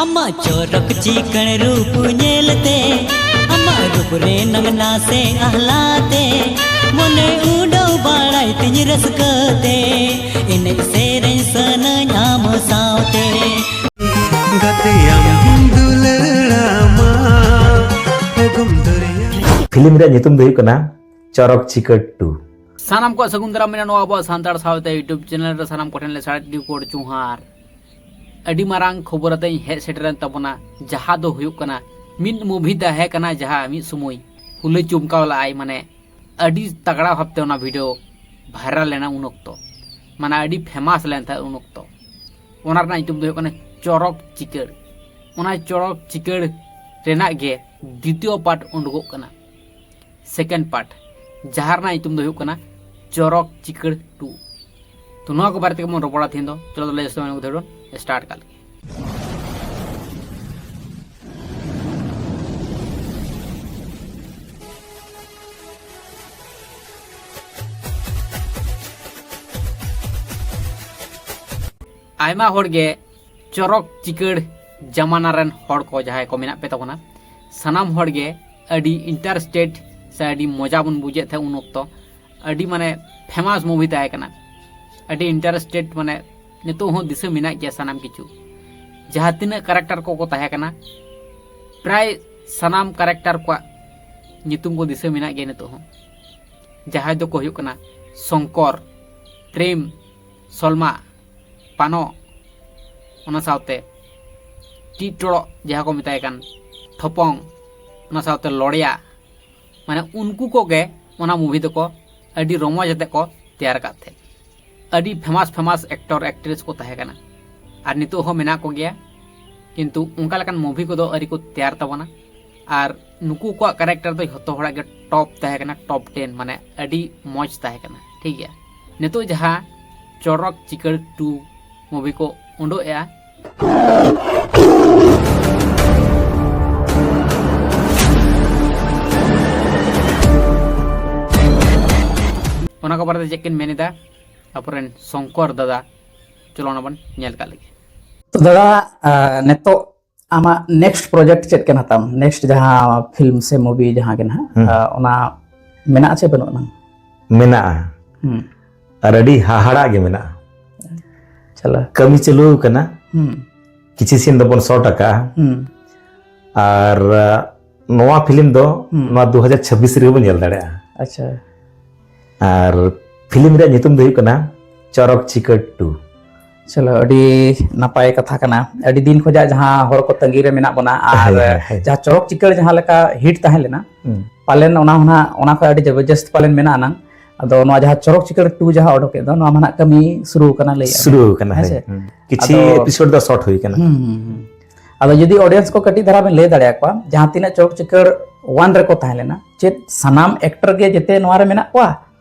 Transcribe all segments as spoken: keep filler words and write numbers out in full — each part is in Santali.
ᱟᱢᱟᱜ ᱪᱚᱨᱚᱠ ᱪᱤᱠᱟᱹᱲ ᱨᱩᱯ ᱧᱮᱞᱛᱮ, ᱟᱢᱟᱜ ᱨᱩᱯ ᱨᱮ ᱱᱟᱝ ᱱᱟᱥᱮ ᱟᱦᱞᱟᱛᱮ, ᱢᱚᱱᱮ ᱩᱰᱟᱹᱣ ᱵᱟᱲᱟᱭ ᱛᱤᱧ ᱨᱟᱹᱥᱠᱟᱹᱛᱮ, ᱮᱱᱮᱡ ᱥᱮᱨᱮᱧ ᱥᱟᱱᱟᱧ ᱟᱢ ᱥᱟᱶᱛᱮ᱾ ᱜᱟᱛᱮ ᱟᱢ ᱫᱩᱞᱟᱹᱲᱟᱢᱟ ᱚᱜᱚᱢ ᱫᱚᱨᱭᱟ᱾ ᱯᱷᱤᱞᱢ ᱨᱮᱭᱟᱜ ᱧᱩᱛᱩᱢ ᱫᱚ ᱦᱩᱭᱩᱜ ᱠᱟᱱᱟ ᱪᱚᱨᱚᱠ ᱪᱤᱠᱟᱹᱲ ᱴᱩ᱾ ᱥᱟᱱᱟᱢ ᱠᱚᱣᱟᱜ ᱥᱟᱹᱜᱩᱱ ᱫᱟᱨᱟᱢ ᱢᱮᱱᱟᱜᱼᱟ ᱱᱚᱣᱟ ᱟᱵᱚᱣᱟᱜ ᱥᱟᱱᱛᱟᱲ ᱥᱟᱶᱛᱟ YouTube ᱪᱮᱱᱮᱞ ᱨᱮ᱾ ᱥᱟᱱᱟᱢ ᱠᱚᱴᱷᱮᱱ ᱞᱮ ᱥᱟᱨᱮᱡ ᱨᱤᱯᱳᱨᱴ ᱡᱚᱦᱟᱨ᱾ ᱟᱹᱰᱤ ᱢᱟᱨᱟᱝ ᱠᱷᱚᱵᱚᱨ ᱟᱛᱮ ᱤᱧ ᱦᱮᱡ ᱥᱮᱴᱮᱨᱮᱱ ᱛᱟᱵᱚᱱᱟ, ᱡᱟᱦᱟᱸ ᱫᱚ ᱦᱩᱭᱩᱜ ᱠᱟᱱᱟ ᱢᱤᱫ movie ᱛᱟᱦᱮᱸ ᱠᱟᱱᱟ, ᱡᱟᱦᱟᱸ ᱢᱤᱫ ᱥᱚᱢᱚᱭ ᱦᱩᱞᱟᱹᱭ ᱪᱚᱢᱠᱟᱣ ᱞᱟᱜᱼᱟᱭ, ᱢᱟᱱᱮ ᱟᱹᱰᱤ ᱛᱟᱜᱲᱟ ᱵᱷᱟᱵᱛᱮ ᱚᱱᱟ video viral ᱞᱮᱱᱟ ᱩᱱ ᱚᱠᱛᱚ, ᱢᱟᱱᱮ ᱟᱹᱰᱤ famous ᱞᱮᱱ ᱛᱟᱦᱮᱸᱫ ᱩᱱ ᱚᱠᱛᱚ᱾ ᱚᱱᱟ ᱨᱮᱱᱟᱜ ᱧᱩᱛᱩᱢ ᱫᱚ ᱦᱩᱭᱩᱜ ᱠᱟᱱᱟ ᱪᱚᱨᱚᱠ ᱪᱤᱠᱟᱹᱲ᱾ ᱚᱱᱟ ᱪᱚᱨᱚᱠ ᱪᱤᱠᱟᱹᱲ ᱨᱮᱱᱟᱜ ᱜᱮ ᱫᱤᱛᱤᱭᱚ part ᱩᱰᱩᱠᱚᱜ ᱠᱟᱱᱟ, second part, ᱡᱟᱦᱟᱸ ᱨᱮᱱᱟᱜ ᱧᱩᱛᱩᱢ ᱫᱚ ᱦᱩᱭᱩᱜ ᱠᱟᱱᱟ ᱪᱚᱨᱚᱠ ᱪᱤᱠᱟᱹᱲ ᱴᱩ᱾ ᱛᱚ ᱱᱚᱣᱟ ᱠᱚ ᱵᱟᱨᱮ ᱛᱮᱜᱮ ᱵᱚᱱ ᱨᱚᱯᱚᱲᱟ ᱛᱮᱦᱮᱧ ᱫᱚ᱾ ᱪᱚᱞᱚ ᱛᱟᱦᱞᱮ ᱡᱟᱹᱥᱛᱤ ᱵᱟᱝ ᱜᱚᱞᱯᱚ ᱠᱟᱛᱮ ᱵᱚᱱ start ᱠᱟᱜ ᱞᱮᱜᱮ᱾ ᱟᱭᱢᱟ ᱦᱚᱲ ᱜᱮ ᱪᱚᱨᱚᱠ ᱪᱤᱠᱟᱹᱲ ᱡᱟᱢᱟᱱᱟ ᱨᱮᱱ ᱦᱚᱲ ᱠᱚ ᱡᱟᱦᱟᱸᱭ ᱠᱚ ᱢᱮᱱᱟᱜ ᱯᱮ ᱛᱟᱵᱚᱱᱟ, ᱥᱟᱱᱟᱢ ᱦᱚᱲ ᱜᱮ ᱟᱹᱰᱤ interested ᱥᱮ ᱟᱹᱰᱤ ᱢᱚᱡᱟ ᱵᱚᱱ ᱵᱩᱡᱮᱫ ᱛᱟᱦᱮᱸᱫ ᱩᱱ ᱚᱠᱛᱚ᱾ ᱟᱹᱰᱤ ᱢᱟᱱᱮ famous movie ᱛᱟᱦᱮᱸ ᱠᱟᱱᱟ, ᱟᱹᱰᱤ interested, ᱢᱟᱱᱮ ᱱᱤᱛᱚᱜ ᱦᱚᱸ ᱫᱤᱥᱟᱹ ᱢᱮᱱᱟᱜ ᱜᱮᱭᱟ ᱥᱟᱱᱟᱢ ᱠᱤᱪᱷᱩ᱾ ᱡᱟᱦᱟᱸ ᱛᱤᱱᱟᱹᱜ character ᱠᱚᱠᱚ ᱛᱟᱦᱮᱸ ᱠᱟᱱᱟ, ᱯᱨᱟᱭ ᱥᱟᱱᱟᱢ character ᱠᱚᱣᱟᱜ ᱧᱩᱛᱩᱢ ᱠᱚ ᱫᱤᱥᱟᱹ ᱢᱮᱱᱟᱜ ᱜᱮᱭᱟ ᱱᱤᱛᱚᱜ ᱦᱚᱸ, ᱡᱟᱦᱟᱸᱭ ᱫᱚᱠᱚ ᱦᱩᱭᱩᱜ ᱠᱟᱱᱟ ᱥᱚᱝᱠᱚᱨ, ᱯᱨᱮᱢ, ᱥᱚᱞᱢᱟ, ᱯᱟᱱᱚ, ᱚᱱᱟ ᱥᱟᱶᱛᱮ ᱴᱤᱜ ᱴᱚᱲᱚᱜ ᱡᱟᱦᱟᱸ ᱠᱚ ᱢᱮᱛᱟᱭ ᱠᱟᱱ, ᱛᱷᱚᱯᱚᱝ, ᱚᱱᱟ ᱥᱟᱶᱛᱮ ᱞᱚᱲᱭᱟ᱾ ᱢᱟᱱᱮ ᱩᱱᱠᱩ ᱠᱚᱜᱮ ᱚᱱᱟ movie ᱫᱚᱠᱚ ᱟᱹᱰᱤ ᱨᱚᱢᱚᱡᱽ ᱟᱛᱮ ᱠᱚ ᱛᱮᱭᱟᱨ ᱟᱠᱟᱫ ᱛᱟᱦᱮᱸᱫ᱾ ᱟᱹᱰᱤ famous famous actor actress ᱠᱚ ᱛᱟᱦᱮᱸ ᱠᱟᱱᱟ, ᱟᱨ ᱱᱤᱛᱚᱜ ᱦᱚᱸ ᱢᱮᱱᱟᱜ ᱠᱚᱜᱮᱭᱟ᱾ ᱠᱤᱱᱛᱩ ᱚᱱᱠᱟ ᱞᱮᱠᱟᱱ movie ᱠᱚᱫᱚ ᱟᱹᱣᱨᱤ ᱠᱚ ᱛᱮᱭᱟᱨ ᱛᱟᱵᱚᱱᱟ᱾ ᱟᱨ ᱱᱩᱠᱩ ᱠᱚᱣᱟᱜ character ᱫᱚ ᱡᱷᱚᱛᱚ ᱦᱚᱲᱟᱜ ᱜᱮ top ᱛᱟᱦᱮᱸ ᱠᱟᱱᱟ, top ten, ᱢᱟᱱᱮ ᱟᱹᱰᱤ ᱢᱚᱡᱽ ᱛᱟᱦᱮᱸ ᱠᱟᱱᱟ, ᱴᱷᱤᱠ ᱜᱮᱭᱟ᱾ ᱱᱤᱛᱚᱜ ᱡᱟᱦᱟᱸ ᱪᱚᱨᱚᱠ ᱪᱤᱠᱟᱹᱲ ᱴᱩ movie ᱠᱚ ᱩᱰᱩᱠ ᱮᱜᱼᱟ, ᱚᱱᱟ ᱠᱚ ᱵᱟᱨᱮᱛᱮ ᱪᱮᱫ ᱠᱤᱱ ᱢᱮᱱ ᱮᱫᱟ ᱟᱵᱚᱨᱮᱱ ᱥᱚᱝᱠᱚᱨ ᱫᱟᱫᱟ? ᱪᱚᱞᱚ ᱚᱱᱟ ᱵᱚᱱ ᱧᱮᱞ ᱠᱟᱜ ᱞᱮᱜᱮ᱾ ᱛᱚ ᱫᱟᱫᱟ, ᱟᱨ ᱱᱤᱛᱚᱜ ᱟᱢᱟᱜ ᱱᱮᱠᱥᱴ ᱯᱨᱚᱡᱮᱠᱴ ᱪᱮᱫ ᱠᱟᱱᱟ ᱛᱟᱢ? ᱱᱮᱠᱥᱴ ᱡᱟᱦᱟᱸ ᱯᱷᱤᱞᱢ ᱥᱮ ᱢᱩᱵᱷᱤ ᱡᱟᱦᱟᱸ ᱜᱮ ᱱᱟᱦᱟᱜ, ᱦᱩᱸ᱾ ᱟᱨ ᱚᱱᱟ ᱢᱮᱱᱟᱜᱼᱟ ᱪᱮ ᱵᱟᱹᱱᱩᱜ ᱟᱱᱟᱝ? ᱢᱮᱱᱟᱜᱼᱟ᱾ ᱦᱩᱸ᱾ ᱟᱨ ᱟᱹᱰᱤ ᱦᱟᱦᱟᱲᱟᱜ ᱜᱮ ᱢᱮᱱᱟᱜᱼᱟ᱾ ᱪᱟᱞᱟ᱾ ᱠᱟᱹᱢᱤ ᱪᱟᱹᱞᱩ ᱟᱠᱟᱱᱟ᱾ ᱦᱩᱸ᱾ ᱠᱤᱪᱷᱤ ᱥᱤᱱ ᱫᱚᱵᱚᱱ ᱥᱚᱴ ᱟᱠᱟᱜᱼᱟ᱾ ᱦᱩᱸ᱾ ᱟᱨ, ᱟ, ᱱᱚᱣᱟ ᱯᱷᱤᱞᱢ ᱫᱚ ᱦᱩᱸ᱾ ᱱᱚᱣᱟ ᱫᱩ ᱦᱟᱡᱟᱨ ᱪᱷᱟᱵᱵᱤᱥ ᱨᱮᱜᱮ ᱵᱚᱱ ᱧᱮᱞ ᱫᱟᱲᱮᱭᱟᱜᱼᱟ᱾ ᱟᱪᱪᱷᱟ᱾ ᱟᱨ ᱯᱷᱤᱞᱢ ᱨᱮᱭᱟᱜ ᱧᱩᱛᱩᱢ ᱫᱚ ᱦᱩᱭᱩᱜ ᱠᱟᱱᱟ ᱪᱚᱨᱚᱠ ᱪᱤᱠᱟᱹᱲ ᱴᱩ᱾ ᱪᱚᱞᱚ, ᱟᱹᱰᱤ ᱱᱟᱯᱟᱭ ᱠᱟᱛᱷᱟ ᱠᱟᱱᱟ᱾ ᱟᱹᱰᱤ ᱫᱤᱱ ᱠᱷᱚᱱᱟᱜ ᱡᱟᱦᱟᱸ ᱦᱚᱲ ᱠᱚ ᱛᱟᱺᱜᱤ ᱨᱮ ᱢᱮᱱᱟᱜ ᱵᱚᱱᱟ, ᱟᱨ ᱦᱮᱸ, ᱦᱮᱸ, ᱦᱮᱸ᱾ ᱡᱟᱦᱟᱸ ᱪᱚᱨᱚᱠ ᱪᱤᱠᱟᱹᱲ ᱡᱟᱦᱟᱸ ᱞᱮᱠᱟ ᱦᱤᱴ ᱛᱟᱦᱮᱸ ᱞᱮᱱᱟ, ᱦᱩᱸ᱾ ᱯᱟᱞᱮᱱ ᱚᱱᱟ ᱦᱚᱸ ᱱᱟᱜ, ᱚᱱᱟ ᱠᱷᱚᱱ ᱟᱹᱰᱤ ᱡᱚᱵᱚᱨᱡᱚᱥᱛ ᱯᱟᱞᱮᱱ ᱢᱮᱱᱟᱜ ᱟᱱᱟᱝ᱾ ᱟᱫᱚ ᱱᱚᱣᱟ ᱡᱟᱦᱟᱸ ᱪᱚᱨᱚᱠ ᱪᱤᱠᱟᱹᱲ ᱴᱩ ᱡᱟᱦᱟᱸ ᱚᱰᱚᱠᱮᱫ ᱫᱚ, ᱱᱚᱣᱟ ᱢᱟ ᱱᱟᱜ ᱠᱟᱹᱢᱤ ᱥᱩᱨᱩ ᱠᱟᱱᱟ ᱞᱟᱹᱭ ᱥᱩᱨᱩ ᱠᱟᱱᱟ, ᱦᱮᱸ ᱥᱮ? ᱦᱮᱸ᱾ ᱦᱩᱸ᱾ ᱠᱤᱪᱷᱤ ᱟᱫᱚ ᱮᱯᱤᱥᱳᱰ ᱫᱚ ᱥᱚᱨᱴ ᱦᱩᱭ ᱠᱟᱱᱟ᱾ ᱦᱩᱸ, ᱦᱩᱸ, ᱦᱩᱸ᱾ ᱟᱫᱚ ᱡᱩᱫᱤ ᱚᱰᱤᱭᱮᱱᱥ ᱠᱚ ᱠᱟᱹᱴᱤᱡ ᱫᱷᱟᱨᱟ ᱵᱮᱱ ᱞᱟᱹᱭ ᱫᱟᱲᱮᱭᱟᱠᱚᱣᱟ, ᱡᱟᱦᱟᱸ ᱛᱤᱱᱟᱹᱜ ᱪᱚᱨᱚᱠ ᱪᱤᱠᱟᱹᱲ ᱚᱣᱟᱱ ᱨᱮᱠᱚ ᱛᱟᱦᱮᱸ ᱞᱮᱱᱟ, ᱪᱮᱫ ᱥᱟᱱᱟᱢ ᱮᱠᱴᱚᱨ ᱜᱮ ᱡᱮᱛᱮ ᱱᱚᱣᱟ ᱨᱮ ᱢᱮᱱᱟᱜ ᱠᱚᱣᱟ?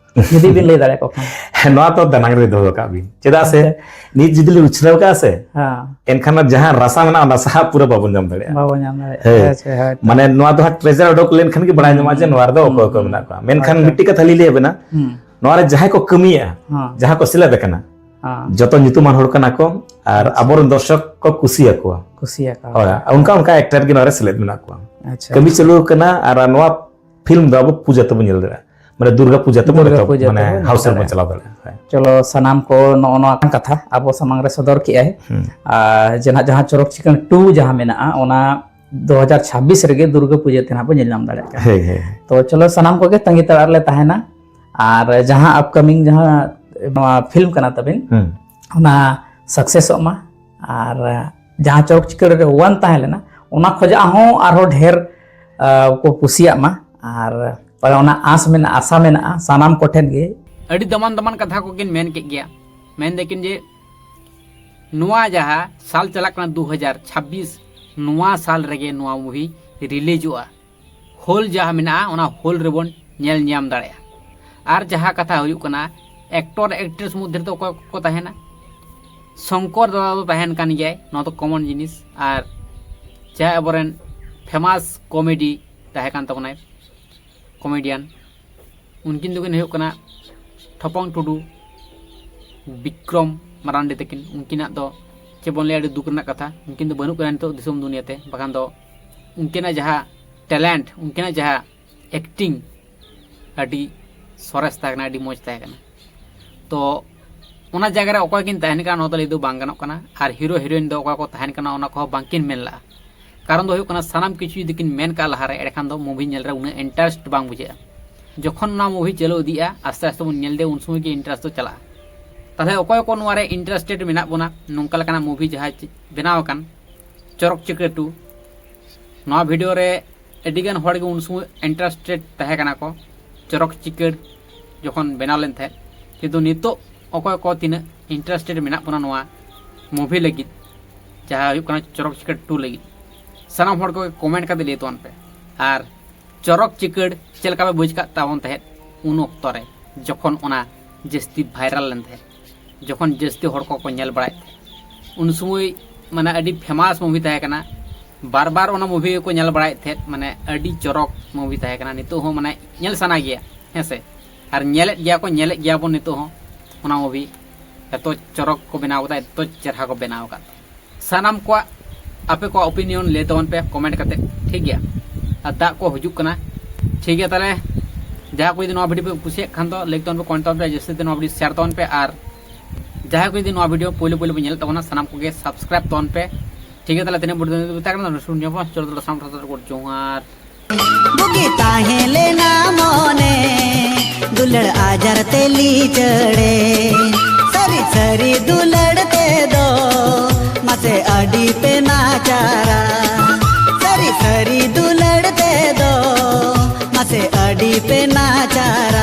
ᱡᱩᱫᱤ ᱵᱤᱱ ᱞᱟᱹᱭ ᱫᱟᱲᱮᱭᱟᱠᱚ ᱠᱷᱟᱱ᱾ ᱦᱮᱸ, ᱱᱚᱣᱟ ᱛᱚ ᱫᱟᱱᱟᱝ ᱨᱮ ᱫᱚᱦᱚ ᱠᱟᱜ ᱵᱤᱱ᱾ ᱪᱮᱫᱟᱜ ᱥᱮ ᱟᱪᱪᱷᱟ᱾ ᱱᱤᱛ ᱡᱩᱫᱤ ᱞᱤᱧ ᱩᱪᱷᱞᱟᱹᱣ ᱠᱟᱜᱼᱟ ᱥᱮ, ᱦᱮᱸ᱾ ᱮᱱᱠᱷᱟᱱ ᱚᱱᱟ ᱡᱟᱦᱟᱸ ᱨᱟᱥᱟ ᱢᱮᱱᱟᱜᱼᱟ, ᱚᱱᱟ ᱨᱟᱥᱟ ᱦᱟᱸᱜ ᱯᱩᱨᱟᱹ ᱵᱟᱵᱚᱱ ᱧᱟᱢ ᱫᱟᱲᱮᱭᱟᱜᱼᱟ᱾ ᱵᱟᱵᱚᱱ ᱧᱟᱢ ᱫᱟᱲᱮᱭᱟᱜᱼᱟ᱾ ᱦᱮᱸ᱾ ᱦᱮᱸ, ᱥᱮ, ᱦᱳᱭ ᱛᱚ᱾ ᱢᱟᱱᱮ ᱱᱚᱣᱟ ᱫᱚ ᱦᱟᱸᱜ ᱴᱨᱮᱡᱟᱨ ᱚᱰᱚᱠ ᱞᱮᱱᱠᱷᱟᱱ ᱜᱮ ᱵᱟᱲᱟᱭ ᱦᱩᱸ, ᱧᱟᱢᱚᱜᱼᱟ ᱡᱮ ᱦᱩᱸ, ᱱᱚᱣᱟ ᱨᱮᱫᱚ ᱦᱩᱸ, ᱚᱠᱚᱭ ᱚᱠᱚᱭ ᱦᱩᱸ᱾ ᱢᱮᱱᱟᱜ ᱠᱚᱣᱟ᱾ ᱢᱮᱱᱠᱷᱟᱱ ᱦᱳᱭ ᱛᱚ᱾ ᱢᱤᱫᱴᱤᱡ ᱠᱟᱛᱷᱟ ᱞᱤᱧ ᱞᱟᱹᱭ ᱟᱵᱮᱱᱟ, ᱦᱩᱸ᱾ ᱱᱚᱣᱟ ᱨᱮ ᱡᱟᱦᱟᱸᱭ ᱠᱚ ᱠᱟᱹᱢᱤᱭᱮᱫᱼᱟ, ᱦᱮᱸ᱾ ᱡᱟᱦᱟᱸ ᱠᱚ ᱥᱮᱞᱮᱫ ᱟᱠᱟᱱᱟ, ᱦᱮᱸ᱾ ᱡᱚᱛᱚ ᱧᱩᱛᱩᱢᱟᱱ ᱦᱚᱲ ᱠᱟᱱᱟ ᱠᱚ ᱟᱨ ᱟᱪᱪᱷᱟ᱾ ᱟᱵᱚᱨᱮᱱ ᱫᱚᱨᱥᱚᱠ ᱠᱚ ᱠᱩᱥᱤᱭᱟᱠᱚᱣᱟ᱾ ᱠᱩᱥᱤᱭᱟᱠᱚᱣᱟ᱾ ᱦᱳᱭ, ᱚᱱᱠᱟ ᱚᱱᱠᱟ ᱮᱠᱴᱟᱨ ᱜᱮ ᱱᱚᱣᱟ ᱨᱮ ᱥᱮᱞᱮᱫ ᱢᱮᱱᱟᱜ ᱠᱚᱣᱟ᱾ ᱟᱪᱪᱷᱟ, ᱠᱟᱹᱢᱤ ᱟᱪᱪᱷᱟ᱾ ᱪᱟᱹᱞᱩ ᱟᱠᱟᱱᱟ ᱟᱨ ᱱᱚᱣᱟ ᱯᱷᱤᱞᱢ ᱫᱚ ᱟᱵᱚ ᱯᱩᱡᱟᱹ ᱛᱮᱵᱚᱱ ᱧᱮᱞ ᱫᱟᱲᱮᱭᱟᱜᱼᱟ᱾ ᱢᱟᱱᱮ ᱫᱩᱨᱜᱟ ᱯᱩᱡᱟᱹ ᱛᱮᱵᱚᱱ ᱫᱩᱨᱜᱟ ᱮᱛᱚᱦᱚᱵ, ᱯᱩᱡᱟᱹ ᱢᱟᱱᱮ ᱛᱮᱵᱚᱱ ᱧᱮᱞ ᱦᱟᱣᱩᱥ ᱨᱮᱵᱚᱱ ᱫᱟᱲᱮᱭᱟᱜᱼᱟ᱾ ᱪᱟᱞᱟᱣ ᱫᱟᱲᱮᱭᱟᱜᱼᱟ᱾ ᱦᱳᱭ᱾ ᱪᱚᱞᱚ, ᱥᱟᱱᱟᱢ ᱠᱚ ᱱᱚᱜᱼᱚ ᱱᱚᱣᱟ ᱠᱟᱛᱷᱟ ᱟᱵᱚ ᱥᱟᱢᱟᱝ ᱨᱮ ᱥᱚᱫᱚᱨ ᱠᱮᱜᱼᱟᱭ᱾ ᱦᱩᱸ᱾ ᱟᱨ ᱡᱟᱦᱟᱸ, ᱡᱟᱦᱟᱸ ᱪᱚᱨᱚᱠ ᱪᱤᱠᱟᱹᱲ ᱴᱩ ᱡᱟᱦᱟᱸ ᱢᱮᱱᱟᱜᱼᱟ, ᱚᱱᱟ ᱫᱩ ᱦᱟᱡᱟᱨ ᱪᱷᱟᱵᱵᱤᱥ ᱨᱮᱜᱮ ᱫᱩᱨᱜᱟ ᱯᱩᱡᱟᱹ ᱛᱮ ᱱᱟᱦᱟᱜ ᱵᱚᱱ ᱧᱮᱞ ᱧᱟᱢ ᱫᱟᱲᱮᱭᱟᱜ ᱠᱟᱱᱟ᱾ ᱦᱳᱭ, ᱦᱳᱭ᱾ ᱛᱚ ᱪᱚᱞᱚ, ᱥᱟᱱᱟᱢ ᱠᱚᱜᱮ ᱛᱟᱺᱜᱤ ᱛᱟᱲᱟᱜ ᱨᱮᱞᱮ ᱛᱟᱦᱮᱱᱟ᱾ ᱟᱨ ᱡᱟᱦᱟᱸ ᱟᱯᱠᱟᱢᱤᱝ ᱡᱟᱦᱟᱸ ᱱᱚᱣᱟ ᱯᱷᱤᱞᱢ ᱠᱟᱱᱟ ᱛᱟᱵᱤᱱ, ᱦᱩᱸ᱾ ᱚᱱᱟ ᱥᱟᱠᱥᱮᱥᱚᱜ ᱢᱟ᱾ ᱟᱨ ᱡᱟᱦᱟᱸ ᱪᱚᱨᱚᱠ ᱪᱤᱠᱟᱹᱲ ᱨᱮ ᱚᱣᱟᱱ ᱛᱟᱦᱮᱸ ᱞᱮᱱᱟ, ᱚᱱᱟ ᱠᱷᱚᱡᱟᱜ ᱦᱚᱸ ᱟᱨᱦᱚᱸ ᱰᱷᱮᱨ, ᱟ, ᱠᱚ ᱠᱩᱥᱤᱭᱟᱜ ᱢᱟ᱾ ᱟᱨ ᱯᱟᱞᱮ ᱚᱱᱟ ᱟᱸᱥ ᱢᱮᱱᱟᱜᱼᱟ, ᱟᱥᱟ ᱢᱮᱱᱟᱜᱼᱟ ᱥᱟᱱᱟᱢ ᱠᱚᱴᱷᱮᱱ ᱜᱮ᱾ ᱟᱹᱰᱤ ᱫᱟᱢᱟᱱ ᱫᱟᱢᱟᱱ ᱠᱟᱛᱷᱟ ᱠᱚᱠᱤᱱ ᱢᱮᱱ ᱠᱮᱫ ᱜᱮᱭᱟ᱾ ᱢᱮᱱ ᱫᱟᱹᱠᱤᱱ ᱡᱮ ᱱᱚᱣᱟ ᱡᱟᱦᱟᱸ ᱥᱟᱞ ᱪᱟᱞᱟᱜ ᱠᱟᱱᱟ ᱫᱩ ᱦᱟᱡᱟᱨ ᱪᱷᱟᱵᱵᱤᱥ, ᱱᱚᱣᱟ ᱥᱟᱞ ᱨᱮᱜᱮ ᱱᱚᱣᱟ ᱢᱩᱵᱷᱤ ᱨᱤᱞᱤᱡᱚᱜᱼᱟ᱾ ᱦᱚᱞ ᱡᱟᱦᱟᱸ ᱢᱮᱱᱟᱜᱼᱟ, ᱚᱱᱟ ᱦᱚᱞ ᱨᱮᱵᱚᱱ ᱧᱮᱞ ᱧᱟᱢ ᱫᱟᱲᱮᱭᱟᱜᱼᱟ᱾ ᱟᱨ ᱡᱟᱦᱟᱸ ᱠᱟᱛᱷᱟ ᱦᱩᱭᱩᱜ ᱠᱟᱱᱟ, ᱮᱠᱴᱚᱨ ᱮᱠᱴᱨᱮᱥ ᱢᱚᱫᱽᱫᱷᱮ ᱨᱮᱫᱚ ᱚᱠᱚᱭ ᱠᱚᱠᱚ ᱛᱟᱦᱮᱱᱟ? ᱥᱚᱝᱠᱚᱨ ᱫᱟᱫᱟ ᱫᱚ ᱛᱟᱦᱮᱱ ᱠᱟᱱ ᱜᱮᱭᱟᱭ, ᱱᱚᱣᱟ ᱫᱚ ᱠᱚᱢᱚᱱ ᱡᱤᱱᱤᱥ᱾ ᱟᱨ ᱡᱟᱦᱟᱸᱭ ᱟᱵᱚᱨᱮᱱ ᱯᱷᱮᱢᱟᱥ ᱠᱚᱢᱮᱰᱤ ᱛᱟᱦᱮᱸ ᱠᱟᱱ ᱛᱟᱵᱚᱱᱟᱭ, ᱠᱚᱢᱮᱰᱤᱭᱟᱱ, ᱩᱱᱠᱤᱱ ᱫᱚᱠᱤᱱ ᱦᱩᱭᱩᱜ ᱠᱟᱱᱟ ᱴᱷᱚᱯᱚᱝ ᱴᱩᱰᱩ, ᱵᱤᱠᱨᱚᱢ ᱢᱟᱨᱟᱱᱰᱤ ᱛᱟᱹᱠᱤᱱ᱾ ᱩᱱᱠᱤᱱᱟᱜ ᱫᱚ ᱪᱮᱫ ᱵᱚᱱ ᱞᱟᱹᱭᱟ, ᱟᱹᱰᱤ ᱫᱩᱠ ᱨᱮᱱᱟᱜ ᱠᱟᱛᱷᱟ, ᱩᱱᱠᱤᱱ ᱫᱚ ᱵᱟᱹᱱᱩᱜ ᱠᱤᱱᱟ ᱱᱤᱛᱚᱜ ᱫᱤᱥᱚᱢ ᱫᱩᱱᱤᱭᱟᱹ ᱛᱮ᱾ ᱵᱟᱠᱷᱟᱱ ᱫᱚ ᱩᱱᱠᱤᱱᱟᱜ ᱡᱟᱦᱟᱸ ᱴᱮᱞᱮᱱᱴ, ᱩᱱᱠᱤᱱᱟᱜ ᱡᱟᱦᱟᱸ ᱮᱠᱴᱤᱝ, ᱟᱹᱰᱤ ᱥᱚᱨᱮᱥ ᱛᱟᱦᱮᱸ ᱠᱟᱱᱟ, ᱟᱹᱰᱤ ᱢᱚᱡᱽ ᱛᱟᱦᱮᱸ ᱠᱟᱱᱟ᱾ ᱛᱚ ᱚᱱᱟ ᱡᱟᱭᱜᱟ ᱨᱮ ᱚᱠᱚᱭ ᱠᱤᱱ ᱛᱟᱦᱮᱱ ᱠᱟᱱᱟ, ᱱᱚᱣᱟ ᱫᱚ ᱞᱟᱹᱭ ᱫᱚ ᱵᱟᱝ ᱜᱟᱱᱚᱜ ᱠᱟᱱᱟ᱾ ᱟᱨ ᱦᱤᱨᱳ ᱦᱤᱨᱳᱭᱤᱱ ᱫᱚ ᱚᱠᱚᱭ ᱠᱚ ᱛᱟᱦᱮᱱ ᱠᱟᱱᱟ, ᱚᱱᱟ ᱠᱚᱦᱚᱸ ᱵᱟᱝᱠᱤᱱ ᱢᱮᱱ ᱞᱟᱜᱼᱟ᱾ ᱠᱟᱨᱚᱱ ᱫᱚ ᱦᱩᱭᱩᱜ ᱠᱟᱱᱟ, ᱥᱟᱱᱟᱢ ᱠᱤᱪᱷᱩ ᱡᱩᱫᱤ ᱠᱤᱱ ᱢᱮᱱ ᱠᱟᱜᱼᱟ ᱞᱟᱦᱟᱨᱮ, ᱮᱸᱰᱮᱠᱷᱟᱱ ᱫᱚ ᱢᱩᱵᱷᱤ ᱧᱮᱞ ᱨᱮ ᱩᱱᱟᱹᱜ ᱤᱱᱴᱟᱨᱮᱥᱴ ᱵᱟᱝ ᱵᱩᱡᱷᱟᱹᱜᱼᱟ᱾ ᱡᱚᱠᱷᱚᱱ ᱚᱱᱟ ᱢᱩᱵᱷᱤ ᱪᱟᱹᱞᱩ ᱤᱫᱤᱜᱼᱟ, ᱟᱥᱛᱮ ᱟᱥᱛᱮ ᱵᱚᱱ ᱧᱮᱞ ᱤᱫᱤᱭᱟ, ᱩᱱ ᱥᱚᱢᱚᱭ ᱜᱮ ᱤᱱᱴᱟᱨᱮᱥᱴ ᱫᱚ ᱪᱟᱞᱟᱜᱼᱟ᱾ ᱛᱟᱦᱞᱮ ᱚᱠᱚᱭ ᱠᱚ ᱱᱚᱣᱟ ᱨᱮ ᱤᱱᱴᱟᱨᱮᱥᱴᱮᱰ ᱢᱮᱱᱟᱜ ᱵᱚᱱᱟ, ᱱᱚᱝᱠᱟ ᱞᱮᱠᱟᱱᱟᱜ ᱢᱩᱵᱷᱤ ᱡᱟᱦᱟᱸ ᱪᱤ-, ᱵᱮᱱᱟᱣ ᱟᱠᱟᱱ ᱪᱚᱨᱚᱠ ᱪᱤᱠᱟᱹᱲ ᱴᱩ, ᱱᱚᱣᱟ ᱵᱷᱤᱰᱤᱭᱳ ᱨᱮ ᱟᱹᱰᱤᱜᱟᱱ ᱦᱚᱲ ᱜᱮ ᱩᱱ ᱥᱚᱢᱚᱭ ᱤᱱᱴᱟᱨᱮᱥᱴᱮᱰ ᱛᱟᱦᱮᱸ ᱠᱟᱱᱟ ᱠᱚ ᱪᱚᱨᱚᱠ ᱪᱤᱠᱟᱹᱲ ᱡᱚᱠᱷᱚᱱ ᱵᱮᱱᱟᱣ ᱞᱮᱱ ᱛᱟᱦᱮᱸᱫ᱾ ᱠᱤᱱᱛᱩ ᱱᱤᱛᱚᱜ ᱚᱠᱚᱭ ᱠᱚ ᱛᱤᱱᱟᱹᱜ ᱤᱱᱴᱟᱨᱮᱥᱴᱮᱰ ᱢᱮᱱᱟᱜ ᱵᱚᱱᱟ ᱱᱚᱣᱟ ᱢᱩᱵᱷᱤ ᱞᱟᱹᱜᱤᱫ, ᱡᱟᱦᱟᱸ ᱦᱩᱭᱩᱜ ᱠᱟᱱᱟ ᱪᱚᱨᱚᱠ ᱪᱤᱠᱟᱹᱲ ᱴᱩ ᱞᱟᱹᱜᱤᱫ, ᱥᱟᱱᱟᱢ ᱦᱚᱲ ᱠᱚᱜᱮ ᱠᱚᱢᱮᱱᱴ ᱠᱟᱛᱮ ᱞᱟᱹᱭ ᱛᱟᱵᱚᱱ ᱯᱮ᱾ ᱟᱨ ᱪᱚᱨᱚᱠ ᱪᱤᱠᱟᱹᱲ ᱪᱮᱫ ᱞᱮᱠᱟ ᱯᱮ ᱵᱩᱡᱽ ᱠᱟᱜ ᱛᱟᱵᱚᱱ ᱛᱟᱦᱮᱸᱫ ᱩᱱ ᱚᱠᱛᱚ ᱨᱮ, ᱡᱚᱠᱷᱚᱱ ᱚᱱᱟ ᱡᱟᱹᱥᱛᱤ ᱵᱷᱟᱭᱨᱟᱞ ᱞᱮᱱ ᱛᱟᱦᱮᱸᱫ, ᱡᱚᱠᱷᱚᱱ ᱡᱟᱹᱥᱛᱤ ᱦᱚᱲ ᱠᱚᱠᱚ ᱧᱮᱞ ᱵᱟᱲᱟᱭᱮᱫ ᱛᱟᱦᱮᱸᱫ, ᱩᱱ ᱥᱚᱢᱚᱭ ᱢᱟᱱᱮ ᱟᱹᱰᱤ ᱯᱷᱮᱢᱟᱥ ᱢᱩᱵᱷᱤ ᱛᱟᱦᱮᱸ ᱠᱟᱱᱟ, ᱵᱟᱨ ᱵᱟᱨ ᱚᱱᱟ ᱢᱩᱵᱷᱤ ᱜᱮᱠᱚ ᱧᱮᱞ ᱵᱟᱲᱟᱭᱮᱫ ᱛᱟᱦᱮᱸᱫ, ᱢᱟᱱᱮ ᱟᱹᱰᱤ ᱪᱚᱨᱚᱠ ᱢᱩᱵᱷᱤ ᱛᱟᱦᱮᱸ ᱠᱟᱱᱟ᱾ ᱱᱤᱛᱚᱜ ᱦᱚᱸ ᱢᱟᱱᱮ ᱧᱮᱞ ᱥᱟᱱᱟ ᱜᱮᱭᱟ, ᱦᱮᱸ ᱥᱮ? ᱟᱨ ᱧᱮᱞᱮᱫ ᱜᱮᱭᱟ ᱠᱚ, ᱧᱮᱞᱮᱫ ᱜᱮᱭᱟ ᱵᱚᱱ ᱱᱤᱛᱚᱜ ᱦᱚᱸ ᱚᱱᱟ ᱢᱩᱵᱷᱤ᱾ ᱮᱛᱚ ᱪᱚᱨᱚᱠ ᱠᱚ ᱵᱮᱱᱟᱣ ᱠᱟᱫᱟ, ᱮᱛᱚ ᱪᱮᱨᱦᱟ ᱠᱚ ᱵᱮᱱᱟᱣ ᱟᱠᱟᱫ᱾ ᱥᱟᱱᱟᱢ ᱠᱚᱣᱟᱜ, ᱟᱯᱮ ᱠᱚᱣᱟᱜ ᱳᱯᱤᱱᱤᱭᱚᱱ ᱞᱟᱹᱭ ᱛᱟᱵᱚᱱ ᱯᱮ ᱠᱚᱢᱮᱱᱴ ᱠᱟᱛᱮ, ᱴᱷᱤᱠ ᱜᱮᱭᱟ? ᱟᱨ ᱫᱟᱜ ᱠᱚ ᱦᱤᱡᱩᱜ ᱠᱟᱱᱟ, ᱴᱷᱤᱠ ᱜᱮᱭᱟ? ᱛᱟᱦᱞᱮ ᱡᱟᱦᱟᱸ ᱠᱚ ᱡᱩᱫᱤ ᱱᱚᱣᱟ ᱵᱷᱤᱰᱤᱭᱳ ᱯᱮ ᱠᱩᱥᱤᱭᱟᱜ ᱠᱷᱟᱱ ᱫᱚ ᱞᱟᱭᱤᱠ ᱛᱟᱵᱚᱱ ᱯᱮ, ᱠᱚᱢᱮᱱᱴ ᱛᱟᱵᱚᱱ ᱯᱮ, ᱡᱟᱹᱥᱛᱤ ᱛᱮ ᱱᱚᱣᱟ ᱵᱷᱤᱰᱤᱭᱳ ᱥᱮᱭᱟᱨ ᱛᱟᱵᱚᱱ ᱯᱮ᱾ ᱟᱨ ᱡᱟᱦᱟᱸᱭ ᱠᱚ ᱡᱩᱫᱤ ᱱᱚᱣᱟ ᱵᱷᱤᱰᱤᱭᱳ ᱯᱳᱭᱞᱳ ᱯᱳᱭᱞᱳ ᱯᱮ ᱧᱮᱞᱮᱫ ᱛᱟᱵᱚᱱᱟ, ᱥᱟᱱᱟᱢ ᱠᱚᱜᱮ ᱥᱟᱵᱥᱠᱨᱟᱭᱤᱵ ᱛᱟᱵᱚᱱ ᱯᱮ, ᱴᱷᱤᱠ ᱜᱮᱭᱟ? ᱛᱟᱦᱞᱮ ᱛᱤᱱᱟᱹᱜ ᱵᱷᱤᱰᱤᱭᱳ ᱢᱮᱛᱟᱜ ᱠᱟᱱᱟ, ᱥᱩᱱ ᱧᱚᱜ ᱵᱚᱱ ᱪᱚᱞᱚ ᱛᱟᱦᱞᱮ ᱥᱟᱱᱟᱢ ᱴᱷᱮᱱ ᱡᱚᱦᱟᱨ᱾ ᱵᱩᱜᱤ ᱛᱟᱦᱮᱸ ᱞᱮᱱᱟ ᱢᱚᱱᱮ, ᱫᱩᱞᱟᱹᱲ ᱟᱡᱟᱨ ᱛᱮ ᱞᱤᱪᱟᱹᱲᱮ᱾ ᱥᱟᱹᱨᱤ ᱥᱟᱹᱨᱤ ᱫᱩᱞᱟᱹᱲ ᱛᱮᱫᱚ ᱢᱟᱥᱮ ᱟᱹᱰᱤ ᱯᱮ ᱱᱟᱪᱟᱨᱟ᱾ ᱥᱟᱹᱨᱤ ᱥᱟᱹᱨᱤ ᱫᱩᱞᱟᱹᱲ ᱛᱮᱫᱚ ᱢᱟᱥᱮ ᱟᱹᱰᱤ ᱯᱮ ᱱᱟᱪᱟᱨᱟ᱾